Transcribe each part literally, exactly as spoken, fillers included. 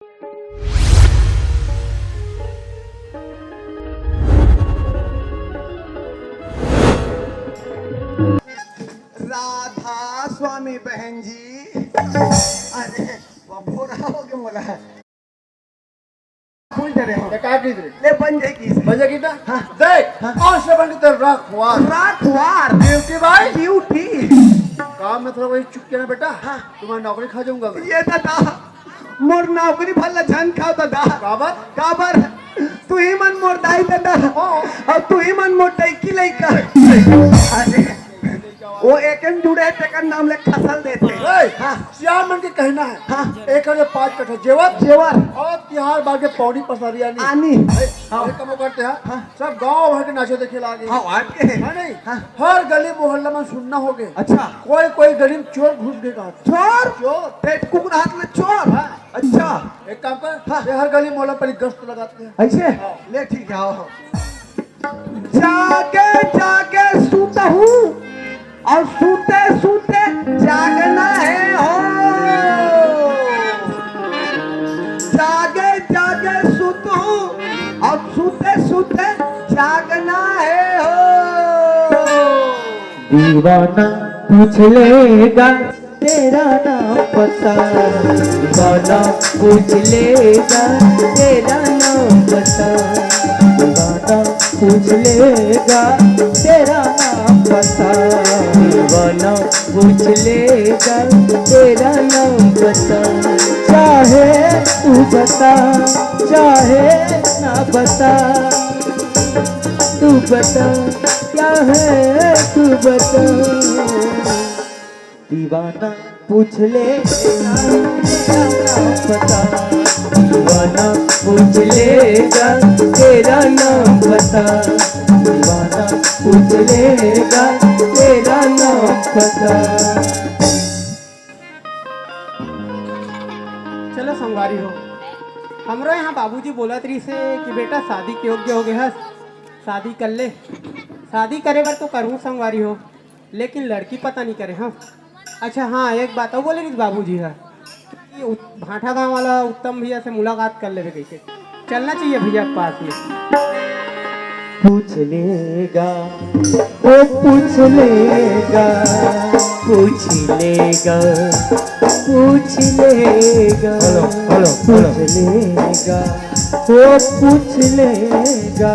राधा स्वामी बहन जी। अरे, बबोरा हो गए मोला। फूल डरे हो। ये का की रे? ले बन जाए की से। बन जाए की ना? हाँ। देख, हाँ। आज से बन के तेरा रखवार। रखवार। ड्यूटी भाई। ड्यूटी। काम में थोड़ा वही चुप किया ना बेटा। हाँ। तुम्हारी नौकरी खा जाऊंगा मैं। ये दादा, मोर नौकरी भला झन खाओ दादा। काबर? काबर? तू ही मन मोर दाई दादा। हाँ। और तू ही मन मोर टैकी लइका। अरे, वो एक एम जुड़े हे, तेकर नाम ले खसल देथे। ए, हाँ। सियान मन के कहना है, हाँ। एक हजार पाँच कट्ठा जेवर जेवर। और तिहार बार के पौनी पसारी आनी। आनी। ए, हाँ। अरे कमो करते हैं, हाँ। सब गांव भर के नाचे देखे लागे। हाँ, आज के। है नहीं? हाँ। हर गली मोहल्ला में सुनना हो गए। अच्छा। कोई कोई गली में चोर घुस गए कहा। चोर? चोर। पेट कुकुर हाथ में चोर? हाँ। अच्छा। एक काम कर, हाँ। ये हर गली मोहल्ला पर गश्त लगाते हैं। ऐसे? हाँ। ले ठीक है, आओ, आओ। जागे जागे सूता हूँ और सूते सूते जागना है हो। जागे जागे सूता हूँ और सूते सूते जागना है हो। दीवाना पूछ लेगा तेरा नाम बता, दीवाना पूछ लेगा तेरा नाम बता, दीवाना पूछ लेगा तेरा नाम बता, दीवाना पूछ लेगा तेरा नाम बता। चाहे तू बता, चाहे ना बता, तू बता, क्या है तू बता। दीवाना पूछ ले तेरा नाम बता, दीवाना पूछ लेगा तेरा नाम बता, दीवाना पूछ लेगा तेरा नाम बता। चलो संगवारी हो, हमरो यहाँ बाबूजी बोलत रहिस हे कि बेटा शादी के योग्य हो गए हस, शादी कर ले। शादी करे बर तो करहूँ संगवारी हो, लेकिन लड़की पता नहीं करे। हाँ, अच्छा हाँ, एक बात और बोले रहिस बाबूजी ह कि उत-, भाठा गांव वाला उत्तम भैया से मुलाकात कर लेवे कहिके। चलना चाहिए भैया के पास में। पूछ लेगा, वो पूछ लेगा, पूछ लेगा, पूछ लेगा, हेलो, हेलो, हेलो। पूछ लेगा, वो पूछ लेगा,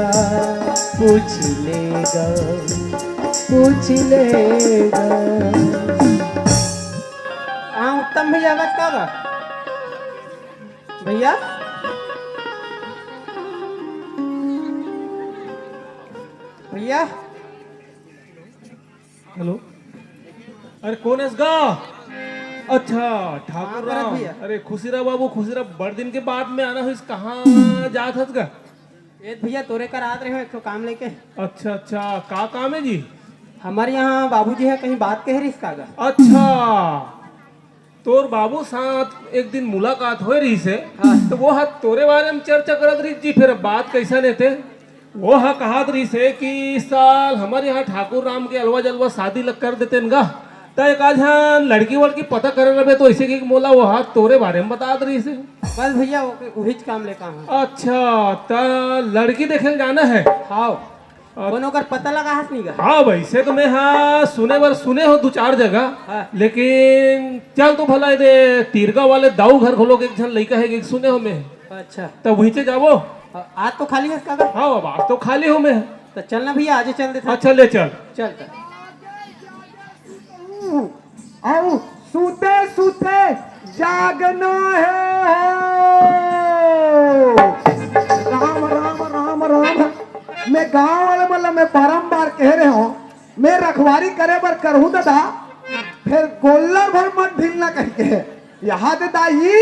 पूछ लेगा, पूछ लेगा। हाँ, उत्तम भैया, आवाज का बा? भैया, भैया। हेलो, अरे कौन है इसका? अच्छा, ठाकुर हाँ, भरत राम। भैया। अरे खुशीराम बाबू, खुशीराम, बड़ दिन के बाद में आना हो, इस कहाँ जात हस का? ए भैया, तोरे कर आत रहे हो एक ठो काम लेके। अच्छा अच्छा, का काम है जी? हमारे यहाँ बाबूजी है, कहीं बात कहे रहिस का गा? अच्छा, तोर बाबू साथ एक दिन मुलाकात होए रहिस हे, हाँ। तो वो हा तोरे बारे में चर्चा करत रहिस जी। फिर अब बात कैसन हे ते? वो हा कहत रहिस हे कि इस साल हमर यहाँ ठाकुर राम के अलवा जलवा शादी ल कर देतेन गा, त एक आध झन लड़की वड़की पता करे रहे, तो ऐसे कि मोला वो हा तोरे बारे में बतात रहिस हे। बस भैया, वो, उहीच काम ले का हूँ। अच्छा, त लड़की देखे ल जाना है? हाँ। अ- कौन ओकर पता लगा हस नहीं गा? हाँ, वैसे तो मैं हा सुने बर सुने हो दू चार जगह, हाँ। लेकिन चल तो भला दे तीरगा वाले दाऊ घर घलो के एक झन लइका है कि सुने हो मैं। अच्छा। तब वहीं से जाबो। हाँ, आज तो खाली है इसका घर? हाँ, अब आज तो खाली हूँ मैं। तो चल ना भैया, आज ही चल देते हैं। अच्छा, ले चल। चल तो। अउ सुते सुते जागना है हो। राम, राम, राम, राम। मैं गांव वाले मन ल मैं बारंबार कह रहे हूँ, मैं रखवारी करे बर करहूँ दादा, फिर गोल्लर भर मत ढीलना कहिके। यहाँ दे दाई,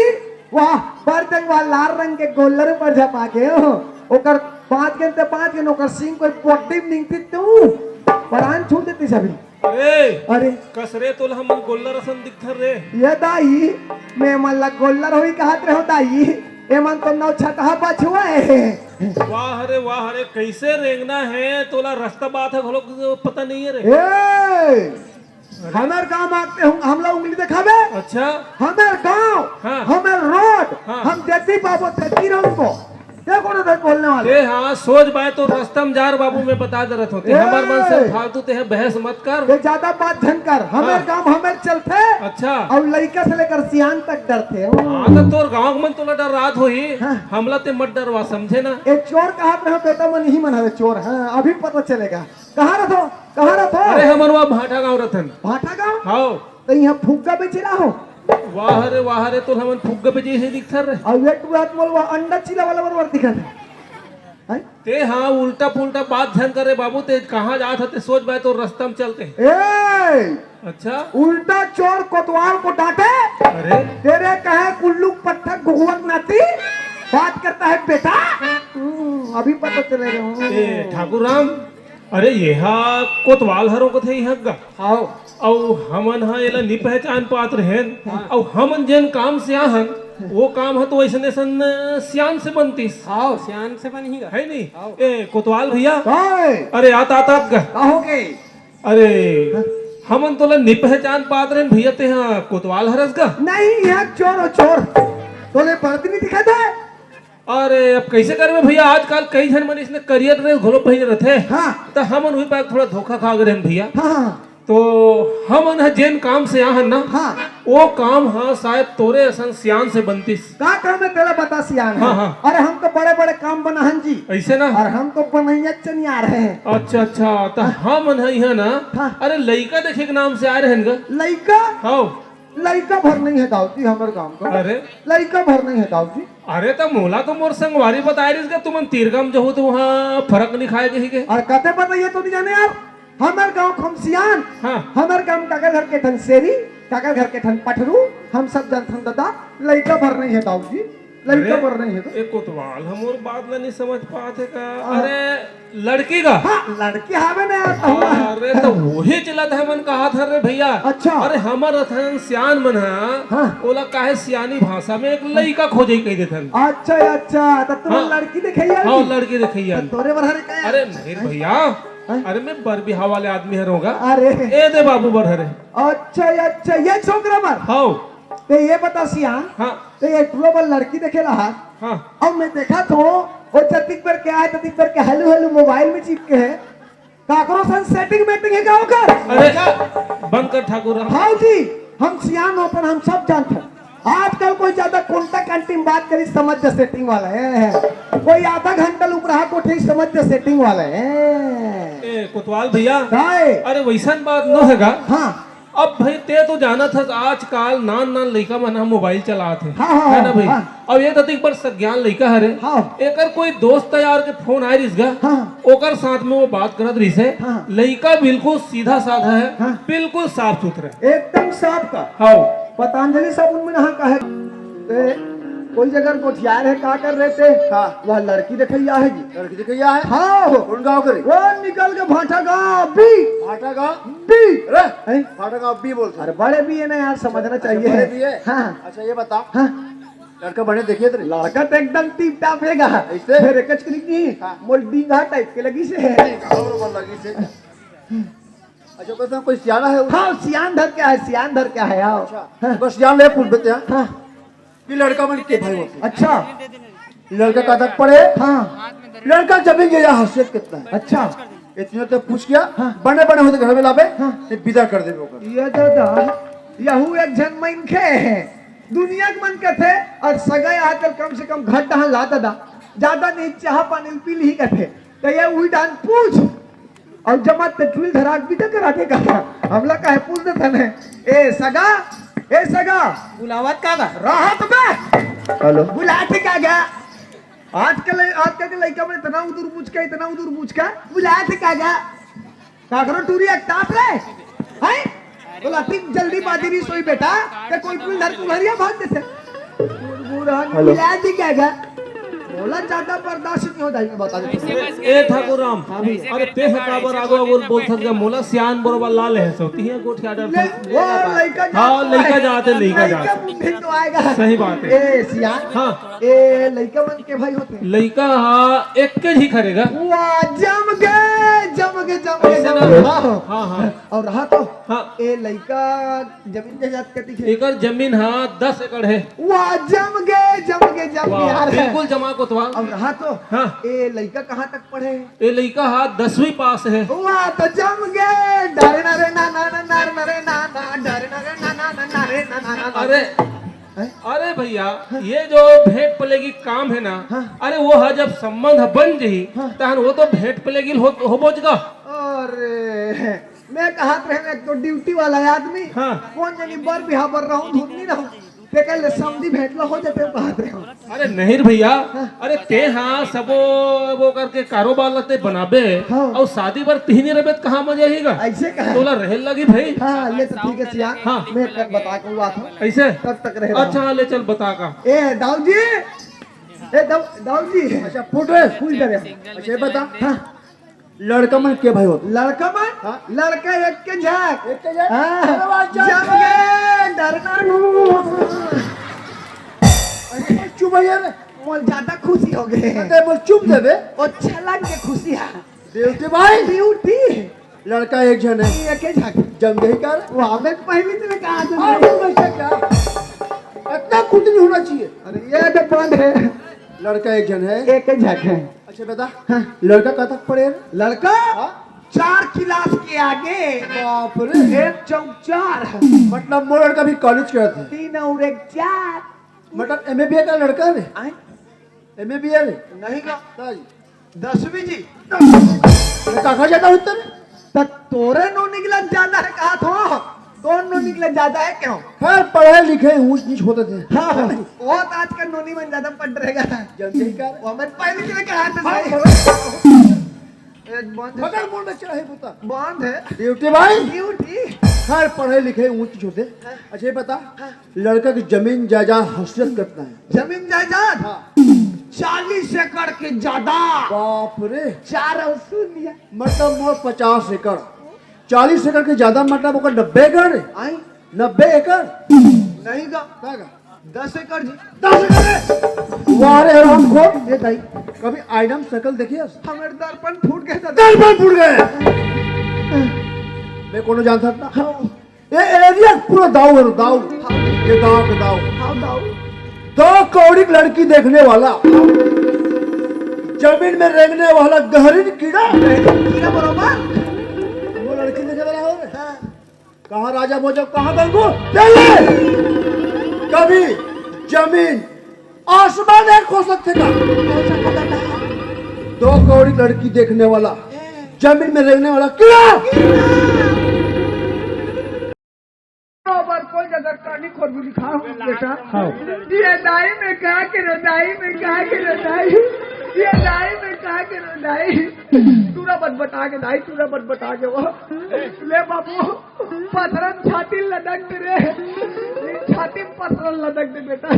वहाँ बर जंगवा लाल रंग के गोल्लर ऊपर झपा के हो, ओकर पाँच गेंद ते पाँच गेंद, ओकर सींग कोई पोट्टी में निकती तू, परान छूट देती सभी। अरे, अरे। कसरे तोला हमन गोल्लर असन दिखथन रे। ये दाई, मैं मन ला गोल्लर होई कहत रहो दाई, ए मन तो नौ छटहा बछुआ है। वाह रे वाह रे, कैसे रेंगना है, तोला रास्ता बात है घलो पता नहीं है रे। ए, हमर गांव म आके हम, हमला उंगली देखाबे। अच्छा। हमर गांव, हाँ। हमर रोड, हाँ। हम जति पाबो तति रहूंगो। देखो ना, देख बोलने वाले। ए हाँ, सोच बाय तो रस्ता म जा रे बाबू, मैं बता दे रहत हों। ए! हमर मन से फालतू तें बहस मत कर। ये ज्यादा बात झन कर। हमर हाँ। काम हमर चलथे। अच्छा। अउ लइका से लेकर सियान तक डरथे। हाँ, तो तोर गांव के मन तोला डरात होही। हाँ। हमला तें मत डरवा, समझे ना? ए चोर कहत रहे बेटा, मन ही मन हवे चोर। हाँ, अभी पता चलेगा। कहाँ रथो? कहाँ रथो? अरे, हमन वहाँ भाटा गांव रथन। भाटा गांव? हाव। त इहाँ फुग्गा बेचे ला हो? वाह रे, वाह रे, तोर हमन फुग्गा बेचे हे दिखथन रे। अउ ये टूरा त मोला अंडा चिला वाला बरोबर दिखत हे। हैं? तें हाँ, उल्टा पुल्टा बात झन करे बाबू, तें कहाँ जात हस तें सोच बाय, तोर रस्ता म चलते। ए! अच्छा। उल्टा चोर कोतवाल को डांटे। अरे। तेरे कहे कुल्लू पत्थर घुघुआ के नाती बात करता है बेटा। हम्म, अभी पता चलेगा। ए, ठाकुर राम, अरे, ये हा कोतवाल हरो कथे इहाँ गा। हाव। अउ हमन हा एला नी पहचान पात रहेन। हाँ। अउ हमन जेन काम से आहन, वो काम हा तो अइसन अइसन सियान से बनतिस। हाव, सियान से बनही गा। है नी? हाव। ए, कोतवाल भैया। काय? अरे, आत, आत, आत गा। का हो गे? अरे, हाँ? हमन तोला नी पहचान पात रहेन भैया, तें हा कोतवाल हरस गा? नहीं, यहाँ चोर हो, चोर। तोले बरदी नी दिखत हे? अरे, अब कइसे करबे भैया, आजकल कई झन मन इसने करिया ड्रेस घलो पहिरे रथे। हाँ। त हमन उही पाय थोड़ा धोखा खा गे रहेन भैया। हाँ, हाँ। तो हमन ह जेन काम से आहन ना, हाँ। वो काम ह शायद तोरे असन सियान से बनतिस। का काम हे तेला बता सियान हे। हाँ, हाँ। अरे, हम तो बड़े-बड़े काम बनाहन जी। अइसे ना? अरे, हम तो बनइया चनियार हे। अच्छा, अच्छा, त हाँ। हमन ह इहाँ ना, हाँ। अरे, लइका देखे के नाम से आय रहेन गा। लइका? हाव। लइका भर नहीं हे दाऊ जी हमर गांव का। अरे? लइका भर नहीं हे दाऊ जी। अरे त मोला तो मोर संगवारी बताय रिहिस गा, तुमन तीर गांव जहू त उहाँ फरक नी खाय कहिके। अउ कते बताइए तो नी जाने यार, हमर गांव के हम सियान, हाँ। हमर गांव काकर घर के ठन सेरी, काकर घर के ठन पठरू, हम सब जानथन दादा, लइका भर नहीं हे दाऊ जी, लइका अरे, भर नहीं हे तो। ए कोतवाल, हमर बात ला नी समझ पात हे का? हाँ। अरे, लड़की का? हाँ, लड़की हावे ना यार, तहुआ। अरे, त वही चलत हे, हमन कहत हन रे भैया। अच्छा। अरे, हमर अथन सियान मन ह, हाँ। ओला काहे सियानी भाषा में एक लइका खोजे कहि देथन। अच्छा, अच्छा, त तुम हाँ। लड़की देखइया हाँ, जी? लड़की देखइया। त तोरे बर हरे का? अरे, नहीं रे भैया। हाँ? अरे, मैं बर बिहाव वाले आदमी हरों गा। अरे। ए दे बाबू बर हरे। अच्छा, अच्छा, ये छोकरा बर? हाव। त ये बता सियान, हाँ। त ये टूरा बर लड़की देखे ला हा? हाँ। अउ मैं देखत हों, वो जतिक बर के आय, ततिक बर के हेलू हेलू मोबाइल में चिपके हे। काकरो सन सेटिंग मेटिंग हे का ओकर? अरे, बंद कर ठाकुर राम। हाव जी, हम सियान होथन, हम सब जानथन। आजकल कोई ज्यादा कोंटा कांटी में बात करी, समझ जा सेटिंग वाला हे। कोई आधा घंटा लुकड़हा कोठी, समझ जा सेटिंग वाला हे। ए, कोतवाल भैया। काय? अरे, वइसन बात नो हे गा। हाँ। अब भाई, तें तो जानत हस, आजकल नान नान लइका मन ह मोबाइल चलात हे, हाँ, हाँ, है ना भाई? हाँ। अब ये ततिक बर सज्ञान लइका हरे, हाँ। एकर कोई दोस्त यार के फोन आय रिहिस गा, हाँ। ओकर साथ में वो बात करत रिहिस हे। हाँ। लइका बिल्कुल सीधा साधा हे, हाँ। बिल्कुल साफ सुथरा। एकदम साफ का। हाँ। पतंजलि साबुन में नहा का हे। ते कोई जगह गोठियार हे, का कर रहे ते? हाँ। वह लड़की देखइया हे जी। लड़की देखइया हे? हाँ। कौन गाँव करे? वो निकल के भाटा गाँव, बी। भाटा गाँव? बी। अरे, हैं? भाटा गाँव बी बोलते हैं। अरे, बड़े बी हे ना यार, समझना अच्छा, चाहिए। बड़े बी हे? हाँ। अच्छा, ये बता। हाँ। लड़का बने देखे तेरे? लड़का तो एकदम टीप टाप हे गा। ऐसे? फिर एक चक्री की, हाँ। मोल डींगा टाइप के लगी से। और बोल लगी से। अच्छा, कहते हैं कोई सियाना है? हाँ, सियान धर के आय, सियान धर के आय, आओ। अच्छा। हाँ। बस सियान ले पूछ देते हैं। हाँ। ये लड़का मन के भाई होते हैं। अच्छा। लड़का का तक पढ़े? हाँ। लड़का जमीन के यहाँ हैसियत कितना है? अच्छा। इतने तो पूछ किया, हाँ। बने बने होते घर में लाबे, हाँ। ते विदा कर देबे ओकर। ये दादा, यहू एक झन मनखे हे। दुनिया के मन कथे, अउ सगा आजकल कम से कम घर डहान ला दादा। ज्यादा नहीं, चाह पानी पी ली कथे। त ये उही डान पूछ। अउ जमा ते टुरी धरा के बिदा करा दे गा। हमला काहे पूछ देथन हे? ए सगा, ए सगा। बुलावत का गा? राहत बे। हेलो। बुलात का गा? आजकल, आजकल के लइका मन इतना उदुर बुझका, इतना उदुर बुझका। बुलात का गा? काकरो टुरी अकतात रे? हैं? बोला, "ठीक जल्दीबाजी में सोई बेटा, ते कोई पुल धर के उघरिया भाग देथे।" बुढ़बुढ़ा हेलो। मिला दी क्या गा? बोला, ज्यादा बर्दाश्त नहीं होता, मैं बता देता हूँ। ए ठाकुर राम, हाँ भैया। अरे ते ह काबर आगो आगो बोलथस गा, मोला सियान बरोबर ला ले हस, तिहे गोठिया डर ले, था। वो लइका हाँ, जात लइका है। जात हे, लइका लइका जात हे। बुद्धि तो आएगा। सही बात हे। ए सियान। हाँ। ए लइका मन के भाई होथे। लइका हा एक के ही खरेगा। वाह, जम गए, जम के जम के ऐसे जम ना के। हो। हाँ, हाँ, हाँ। अउ रहा तो हाँ। ए लइका जमीन जायदाद कतिक हे? एकर जमीन, हाँ, दस एकड़ हे। वाह, जम गे, जम गे, जम गे वाह, यार। बिल्कुल जमा कोतवाल। अउ रहा तो हाँ। ए लइका कहाँ तक पढ़े? ए लइका हा दसवीं पास हे। वाह, तो जम गे। डरे ना रे ना ना ना, डरे ना रे ना ना, डरे ना रे ना ना ना, डरे ना ना ना ना। अरे, हैं? अरे भैया, ये जो भेंट पलेगी काम हे ना, हाँ। अरे वो हा जब संबंध बन जही, हाँ। तहन वो तो भेंट पलेगी हो, होबोच गा। अरे, मैं कहत रहेंव, एक तो ड्यूटी वाला आदमी, हाँ। कोन जनी बर बिहा बर रहूं, धुन नहीं रहूं, ते कहे ले समधी भेंट ला हो जाते, कहत रहेंव। अरे नहीं रे भैया, हाँ। अरे ते हा सबो वो करके कारोबार ला ते बनाबे, हाँ। अउ शादी बर तिहनी रबे त कहाँ मजा आही गा? ऐसे कहा। तोला रहे लगी भाई। हाँ, ये तो ठीक है सियान। हाँ। मैं कर बता के हुआ था। ऐसे? तब तक रहे रहा। अच्छा, ले चल बता का। ए, दाऊ जी। ए, दाऊ, दाऊ जी। अच्छा, फुट रे। फुट रे। अच्छा, ये बता। हाँ। लड़का मन के भाई होत? लड़का मन? हाँ। लड़का एक के झक। एक के झक? हाँ। अरे वाह, जम गे, डरना नू। अरे, चुप भैया रे। मोल ज्यादा खुशी हो गे। अरे, मोल चुप दे बे। ओ छलक के खुशी हे। ड्यूटी भाई। ड्यूटी। लड़का एक झन हे। एक के झक। जम गे कर। वाह, मैं पहली से कहा था हाँ, भाई। भाई, क्या? इतना कुछ नहीं होना चाहिए। अरे, ये तो बंद हे। लड़का एक झन हे। एक के झक हे। अच्छा बता, हाँ। लड़का कहाँ तक पढ़े हे? लड़का? हाँ? चार क्लास के आगे। बाप रे। एक चौक चार। मतलब मोर लड़का भी कॉलेज करत हे। तीन अउ एक चार। मतलब एमए बीए का लड़का हे? आए? एमए बीए हे? नहीं का। का जी? दसवीं जी। मैं कहाँ जाता हूँ तेरे? त तोरे नोनी के लग ज्यादा हे कहा थो? कौन नोनी के लग ज्यादा हे क्यों? खैर, पढ़े लिखे ऊंच नीच होते थे। हाँ, हाँ। वो तो आजकल नोनी मन ज्यादा पढ़ रहेगा। जल्दी कर। वो मैं पहले के लिए कहा था हाँ, भाई। चलो। ए, बंद हे। मगर मोर में चढ़ाई पुता। बंद हे। ड्यूटी भाई। ड्यूटी। खैर, पढ़े लिखे ऊंच नीच होते। हाँ। अच्छा, ये बता, हाँ। लड़का की जमीन जायदाद हसीयत कितना हे? जमीन जायदाद? हाँ। चालीस एकड़ के ज्यादा। बाप रे। चार अउ शून्य। मतलब मोर पचास एकड़। चालीस एकड़ के ज्यादा मतलब ओकर नब्बे एकड़ रे? आई? नब्बे एकड़? नहीं गा। का गा? दस एकड़ जी। दस एकड़ रे? वाह रे हरामखोर। ये दाई। कभी आइटम सकल देखिए? हमारे दर्पण फूट गए दादा। दर्पण फूट गए। मैं कोनो जानता था? हाँ। ये एरिया पूरा दाऊ है, दाऊ। ये गांव के दाऊ। हाँ, दाऊ। दो कौड़ी की लड़की देखने वाला, जमीन में रेंगने वाला गहरीन कीड़ा। कीड़ा बरोबर। वो लड़की देखे वाला हो रे। हाँ। कहाँ राजा भोज, कहाँ गंगू? चल रे। कभी जमीन आसमान नहीं खो सकते का? दो कौड़ी लड़की देखने वाला, जमीन में रेंगने वाला कीड़ा। बरोबर कोई जगह कहानी खोर भी लिखा हूँ बेटा। हाँ। ये दाई में कहा के रे, दाई में कहा के रे, दाई। ये दाई में कहा के रे, दाई। तूरा बत बता के दाई, तूरा बत बता के वो। ले बाबू, पथरन छाती लदक दे रे। छाती में पथरन लदक दे बेटा।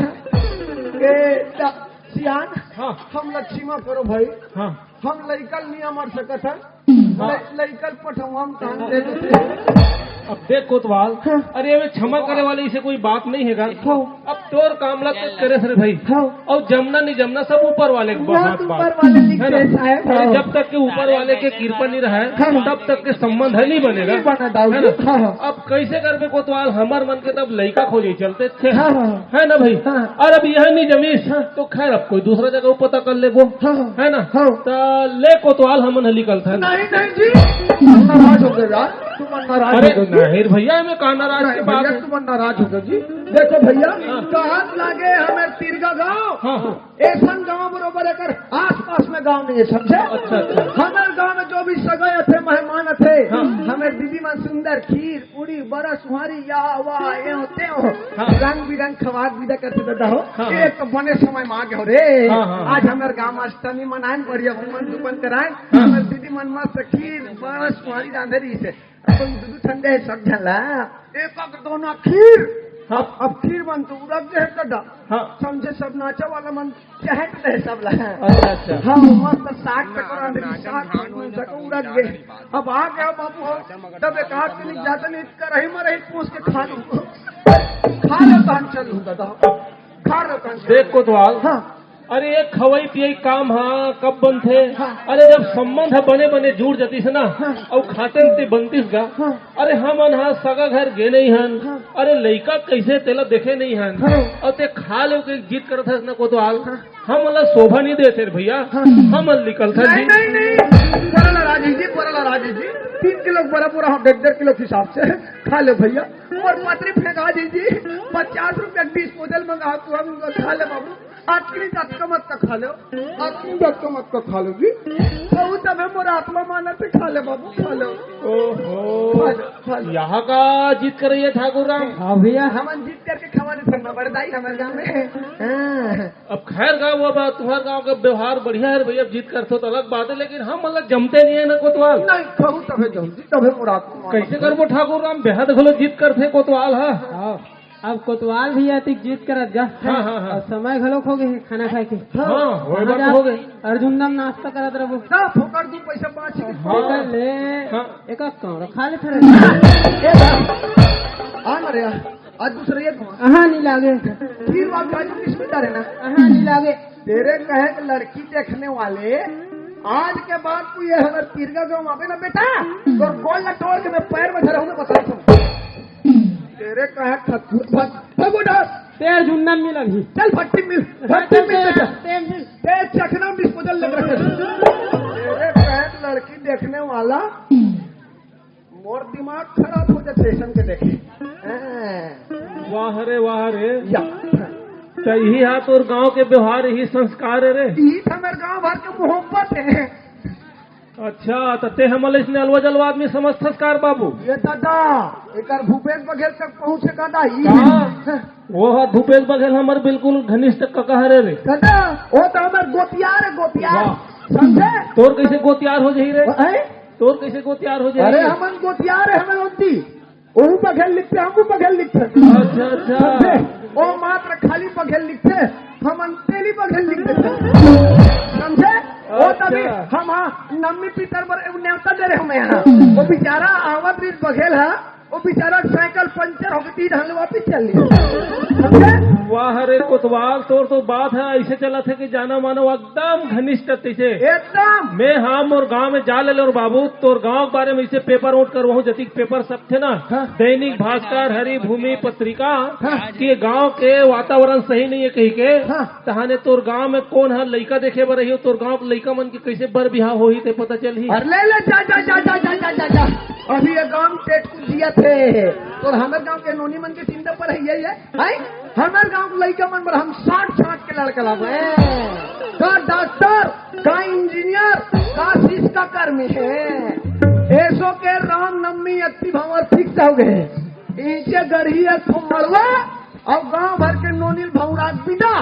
ए, दा-, सियान, हाँ। हम लक्ष्मा करो भाई। हाँ। हम लइका ल नहीं अमर सकत हन। हाँ। लइ-, लइका ल पठवा म तान दे देते। अब देख कोतवाल, हाँ। अरे, एमे क्षमा करे वाली से कोई बात नहीं हे गा। हाँ। अब तोर काम ला तो करे रे भाई। हाँ। अउ जमना नहीं जमना सब ऊपर वाले के वो हाथ तो बात। ऊपर वाले लिख है ना? दे साहब, अरे, हाँ। जब तक के ऊपर वाले के कृपा नहीं रहे, हाँ। तब तक के संबंध है नहीं बनेगा। नहीं बना दाऊ है ना? जी। हाँ, हाँ। अब कैसे करबे कोतवाल, हमर मन के तब लइका खोजे चलते थे। हाँ, हाँ। है ना भाई? हाँ। और अब यह नहीं जमीस, हाँ। तो खैर, अब कोई दूसरा जगह पता कर लेबो। हाँ, हाँ। है ना? हाँ। त ले कोतवाल, हमन ह निकलथन। नहीं, नहीं जी, नाराज हो गए यार, तुम नाराज अरे हो गए जी। नहीं भैया, एमे का नाराज नहीं के बात भैया, है? तुम नाराज हो गए जी। देखो भैया, हाँ। कहत लागे हमें तिरगा गांव, हाँ, हाँ। ऐसन गांव बरोबर एकर आसपास में गांव नहीं है, समझे? अच्छा, अच्छा। हमारे गांव में जो भी सगाई थे, मेहमान थे, हाँ। हमें दीदी मन सुंदर खीर, पूड़ी, बरा, सुहारी, या, वाह, यो, ते हो। हाँ। रंग बिरंग खवाद विदा करते दादा हो। हाँ, हाँ। एक तो बने समय में आ गए हो रे। हाँ, हाँ, हाँ। आज हमारे गांव में अष्टमी मनाएं, बढ़िया घूमन धूमन कराएं। हाँ। हमारे दीदी मन मस्त खीर, बरा, सुहारी रांधे रही से। अपन दू दू ठंडे सब झला। एक अक दोना खीर। हाँ। अब, अब खीर मन तो उड़क गए दादा। हाँ। समझे सब नाचा वाला मन चहट दे सब ला। अच्छा, अच्छा। हाँ, मस्त साग टकरा दे, साग टकरा दे, उड़क गए। अब आ गया बाबू हो, तब एक हाथ के नहीं ज्यादा नहीं, करही में रही पूछ के खा लूँ। खा लो तो हम चल लूँ दादा। खा लो तो हम चल देख कोतवाल। हाँ। अरे, ये खवई पियई काम हा कब बनथे? हाँ। अरे, जब संबंध ह बने बने जुड़ जतिस ना, हाँ। अउ खाते ते बनतिस गा। हाँ। अरे, हमन हा सगा घर गे नइ हन। हाँ। अरे, लइका कइसे तेला देखे नइ हन। हाँ। अउ ते खा ले के जिद करत हस ना कोतवाल। हाँ। हमन ला शोभा नइ देथे रे भइया। हाँ। हमन निकलथन नहीं, जी। नहीं, नहीं। बड़ा नाराज है जी, बड़ा नाराज है जी। तीन किलो बड़ा पूरा हम डेढ़ डेढ़ किलो के हिसाब से खा ले भइया। अउ पतरी फेंका जी जी। पचास रुपया डिस्पोजल मंगा तू हम खा ले बाबू। अतनी तक मत खा लो, अतनी तक मत खा लो जी। कहूँ तभे मोर आत्मा मानत हे, खा ले बाबू, खा ले। ओहो। खा ले, खा ले। यहाँ का जिद करइया ठाकुर राम? हाँ भइया। हमन जिद करके खवा देथन बड़दाई हमर गाँव में। हाँ। अब खैर गा, वो बात, तुम्हर गाँव के व्यवहार बढ़िया हे भइया, अब जिद करथो त अलग बात हे, लेकिन हमन ला जमते नइ हे ना कोतवाल। नहीं, कहूँ तभे जल्दी, तभे मोर आत्मा मानत हे। कइसे करबो ठाकुर राम, बेहद घलो जिद करथे कोतवाल हा। हाँ। अब कोतवाल भी अतिक जिद करत गा। हाँ, हाँ, हाँ। अउ समय घलोक हो गे हे खाना खाए के। हाँ, होए कहाँ बात जा? हो गे। अर्जुन दम नाश्ता करत रहिबो। जा, फोकट दू पैसा बाँच गे। हाँ। एकर ले, हाँ। एक कौड़ा खा ले फिर। ए बा, आ ना रे, आज दूसरे ये कौन? हाँ, नइ लागे। फिर बात काजू किसमें डाले ना? हाँ, नइ लागे। तेरे कहे कि लड़की देखने वाले, आज के बाद तू ये हमर तिरगा गाँव आबे ना बेटा, तोर गोड़ ला तोड़ के मैं पैर में धरे हूँ, मैं बता दूँ। तेरे कहे खत-, भग, भग उधर। तेर झुंडन मिलन ही। चल भट्टी मिल, भट्टी मिल बेटा। तेर मिल। तेर चखना डिस्पोजल लग रखे। तेरे कहे लड़की देखने वाला, मोर दिमाग खराब हो जाथे ऐसन के देखे। हाँ। वाह रे, वाह रे। या। त इही हा तोर गांव के व्यवहार, इही संस्कार हे रे। इही त हमर गांव भर के मोहब्बत हे। अच्छा, त ते हमन ला इसने अलवा जलवा आदमी समझथस का रे बाबू? ये दादा, एकर भूपेश बघेल तक पहुंचे का दाई? कहाँ? वो हा भूपेश बघेल हमर बिल्कुल घनिष्ठ कका हरे रे। दादा, वो तो हमर गोतियार हे, गोतियार। वाह। समझे? तोर कइसे गोतियार हो जाही रे? हैं? तोर कइसे गोतियार हो जाही? अरे, हमन गोतियार हे, हमन ओती। ओहू बघेल लिखथे, हमू बघेल लिखथन। अच्छा, अच्छा। समझे? ओ मात्र खाली बघेल लिखथे, हमन तेली बघेल लिख देथन। समझे? ओ अच्छा। तभी हम, हाँ, नम्मी पितर बर एगो नेवता दे रहे हमें यहाँ। वो बेचारा आवत रहिस बघेल हा, वो बेचारा साइकिल पंचर हो गे, तीन हल वापिस चल लिस। समझे? वाह रे कोतवाल, तोर तो बात हे, अइसे चलत हे कि जाना मानो एकदम घनिष्ठ तइसे। एकदम। मैं हा मोर गांव में जा ले रे बाबू, तोर गांव के बारे में अइसे पेपर आउट करवाहूं, जतिक पेपर सब थे ना, हाँ। दैनिक भास्कर, हरिभूमि पत्रिका, हाँ। कि गांव के वातावरण सही नइ हे कहिके, हाँ। तहाने तोर गांव में कोन हा लइका देखे बर आही, तोर गांव के लइका मन के कइसे बर बिहाव होही ते पता चलही। अरे ले ले, जा, जा, जा। अभी ये गांव पेट कुछ दिया थे, तोर हमर गांव के नोनी मन के चिंता पर हे ये, ये। हैं? हमर गांव के लइका मन बर हम साठ साठ के लड़का लाबे। का डॉक्टर, का इंजीनियर, का शिक्षा कर्मी हे। एसो के रामनवमी अक्ति भांवर फिक्स हो गे। इचे गढ़ी एक ठो मड़वा अउ गांव भर के नोनी ल भौंरा के बिदा।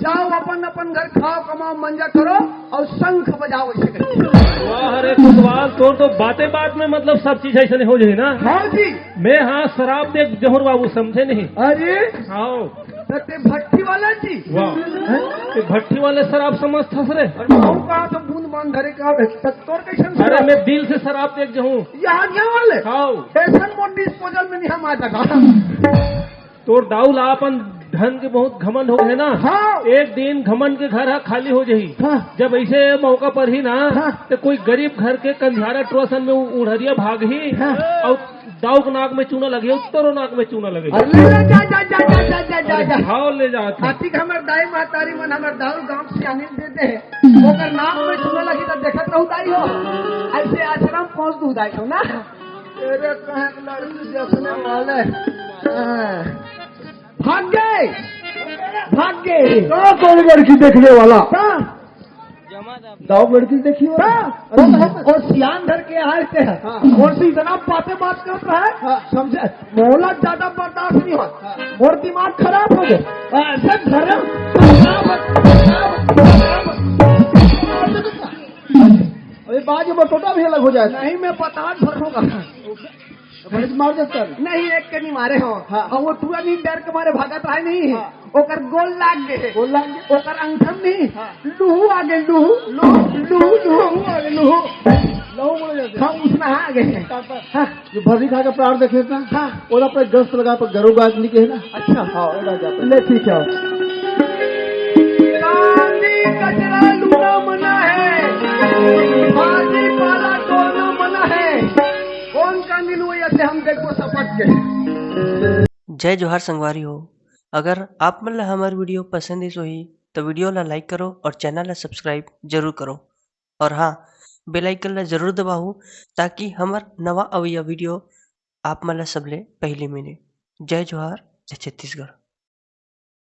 जाओ अपन अपन घर खाओ, कमाओ, मंजा करो अउ शंख बजाओ, अइसे कहिके। वाह रे कोतवाल, तोर तो बाते बात में मतलब सब चीज अइसने हो जाही ना। हाँ जी। मैं हा शराब देख जहूं रे बाबू, समझे नहीं। अरे। हाँ। त ते भट्टी वाला जी। वाह। हैं? ते भट्टी वाले शराब समझथस रे। अरे, हम कहा तो बूंद बांध धरे का बे, त तोर कइसन अरे, शराब? मैं दिल से शराब देख जहूं। यहाँ, यहाँ वाले? हाँ। ऐसन मोर डिस्पोजल में नहीं हम आ जाता। तोर दाऊ ला अपन धन के बहुत घमंड हो गे ना। हाँ। एक दिन घमंड के घर हा खाली हो जाही। हाँ। जब अइसे मौका परही ना, हाँ। त कोई गरीब घर के कंधियारा टोसन में उ-, उढ़रिया भागही। हाँ। अउ दाऊ के नाक में चूना लगही, तोरो नाक में चूना लगही। अरे ले जा, जा, जा। अरे, भाव ले जात हे। अतिक हमर दाई महतारी मन हमर दाऊ गांव से आने दे दे। ओकर नाक में चूना लगही त देखत रहू दाई हो। अइसे आश्रम पहुंच दू दाई हो ना। तेरे कहे के लड़की देखने वाले। हाँ। भाग गे, भाग गे। का कौन लड़की देखने वाला? का? दाऊ लड़की देखी हो? का? अरे, और सियान धर के आए थे। हाँ। और से इतना बातें बात करता है, हाँ। समझे? मोला ज्यादा बर्दाश्त नहीं हो। हाँ। और दिमाग खराब हो गया। ऐसे धर्म। अरे, बाज में टोटा भी अलग हो जाए। नहीं, मैं बता भरूंगा। तो बड़े मार देता है। नहीं, एक के नहीं मारे हो। हाँ। और वो टुरा नहीं, डर के मारे भागत रहे नहीं। हाँ। ओकर गोल लाग गए। गोल लाग गए। ओकर अंगठम नहीं। हाँ। लूहू आ गए, लूहू। लूहू, लूहू, लूहू। लूहू आ गए, लूहू। लहू बोले जाते हैं। हाँ, उसमें आ गए। हाँ। जो भर्री खा के प्राण देखे ना, हाँ। वो अपने गस्त लगा पर गरु गाज नहीं कहे ना। अच्छा। हाँ, वो राजा पर। ले, ठीक है। पानी कचरा लूना मना है, पानी पाला तोड़ना मना है। कौन कानून हो, ऐसे हम देखो सपट के। जय जोहार संगवारी हो। अगर आप मन ला हमर वीडियो पसंद आइस होही, तो वीडियो ला लाइक करो और चैनल ला सब्सक्राइब जरूर करो। और हाँ, बेल आइकन ला जरूर दबाहू, ताकि हमर नवा अवइया वीडियो आप मन ला सबले पहले मिले। जय जोहार, जय छत्तीसगढ़।